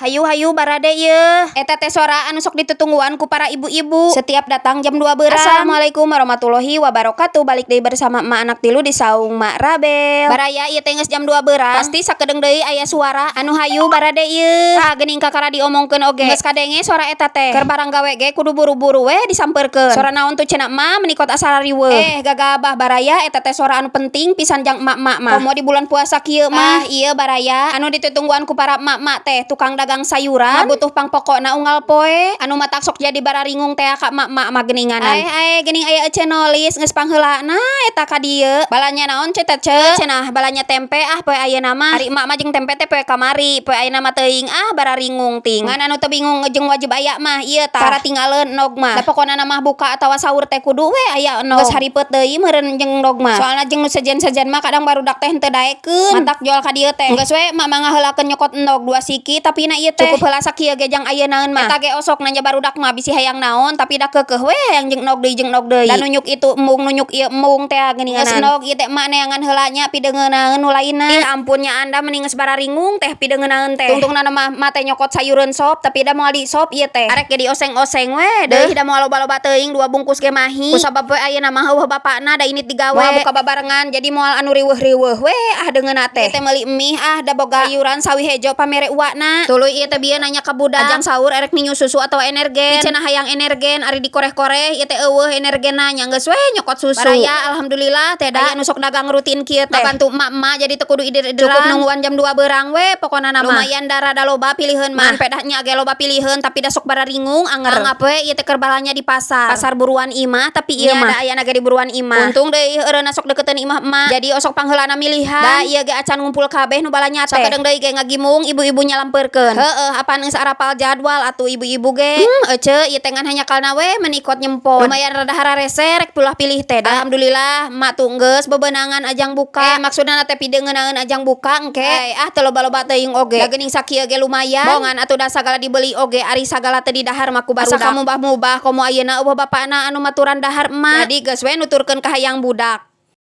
Hayu hayu barade yeuh. Eta teh sora anu sok ditutungguan ku para ibu-ibu setiap datang jam 2 beurang. Assalamualaikum warahmatullahi wabarakatuh. Balik deui bersama emak anak tilu di saung Mak Rabel. Baraya, ieu teh geus jam 2 beurang. Pasti sakedeung deui aya suara anu hayu barade ieu. Tah, geuning kakara diomongkeun oge. Geus kadenge suara eta teh. Keur barang gawe ge kudu buru-buru we disampeurkeun. Sora naon tuh cenah emak, meuni kot asa riweuh. Eh, gagabah baraya, eta teh sora anu penting pisan jang emak-emak mah. Komo di bulan puasa kieu mah. Ieu baraya, anu ditutungguan ku para emak-emak teh tukang dagang sayuran butuh pangpokokna unggal poe, anu matak sok jadi bararingung teh ka emak-emak mah geuninganan. Ae ae, geuning aya ece nolis geus pangheulana eta ka dieu. Balanya naon ce teh, ce? Cenah balanya tempe ah poe ayeuna mah. Ari emak mah jeung tempe teh poe kamari, poe ayeuna mah teuing ah, bararingung ting. Ngan anu teu bingung jeung wajib aya mah ieu tah. Tara tinggaleun endog mah. Da pokona mah buka atawa sahur teh kudu we aya endog. Geus haripeut deui meureun jeung endog mah. Soalna jeung nu sejen-sejen mah kadang barudak teh henteu daekeun. Matak jual ka dieu teh. Geus we emak mah ngaheulakeun nyokot endog dua siki, tapi na ieu teh cukup heula sakieu ge jang ayeunaeun mah. Eta ge osok nanya barudak mah bisi hayang naon, tapi da keukeuh we hayang jeung endog deui, jeung endog deui. Da nunyuk itu embung, nunyuk ieu embung teh geuninganan. Geus endog ieu teh emak neangan heula nya pideungeunaeun nu lainna. Ih ampun nya anda, mending geus bararingung teh pideungeunaeun teh. Tungtungna mah emak teh nyokot sayureun sop, tapi da moal di sop ieu teh. Arek ge dioseng-oseng we deuh, da moal loba-loba teuing, dua bungkus ge mahi. Kusabab we ayeuna mah euweuh bapakna, da indit digawe. Moal buka babarengan, jadi moal anu riweuh-riweuh we ah deungeunna teh. Teh meuli mie ah, da boga sayuran sawi hejo pamere uakna. Tuluy ieu teh bieu nanya ka budak. Ajang sahur erek ninyu susu atau Energen. Cenah hayang Energen, ari dikoreh-koreh ieu teh euweuh Energenna nya, geus we nyokot susu. Baraya, alhamdulillah teh da anu sok dagang rutin kieu teh. Ngabantu emak-emak, jadi teu kudu ider-ideran. Cukup nungguan jam 2 beurang we pokona mah. Lumayan da rada loba piliheun mah. Ngan pedah nya ge loba piliheun, tapi da sok bararingung anger. Anggap we ieu teh keur balanja di pasar. Pasar buruan imah, tapi ieu mah da ayana ge di buruan imah. Untung deui eureunna sok deukeuteun imah emak. Jadi osok pangheulana milihan. Da ieu ge acan ngumpul kabeh nu balanja teh. Sakedeung deui ge ngagimung ibu-ibu nyalampeurkeun. Heueuh, apan geus arapal jadwal atuh ibu-ibu ge. Ece ieu teh ngan hanjakalna we menikot nyempon. Lumayan rada hararese rek pilah pilih teh da. Alhamdulillah emak tuh geus bebenangan ajang buka. Eh, maksudna teh pideungeunaeun ajang buka engke. Eh, ah, teu loba-loba teuing oge. Da geuning sakieu ge lumayan. Bongan atuh da sagala dibeli oge, ari sagala teu didahar mah ku barudak. Asa mubah-mubah, komo ayeuna euweuh bapakna anu maturan dahar emak. Jadi geus we nuturkeun ka hayang budak.